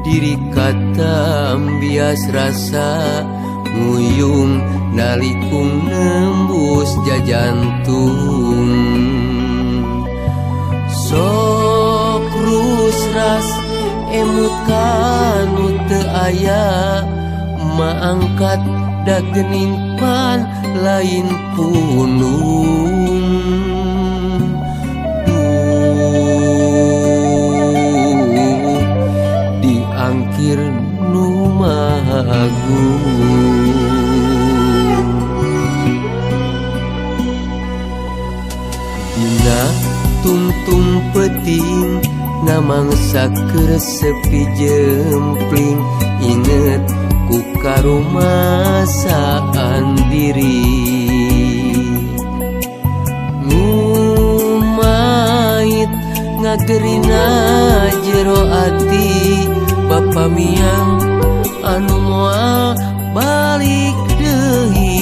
Diri katam bias rasa nguyung nalikung nembus jajantung. Sok rusras emut kanu teu aya, maangkat dagening pan lain punung. Duh, diangkir nu Maha Agung. Dina tungtung peuting ngamangsa keur sepi jempling, inget ku karumasaan diri. Ngumait ngagerina jero ati, bapa miang anu moal balik deui.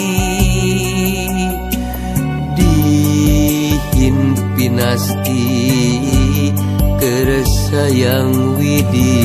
Dihin pinasti keur sayang Widi.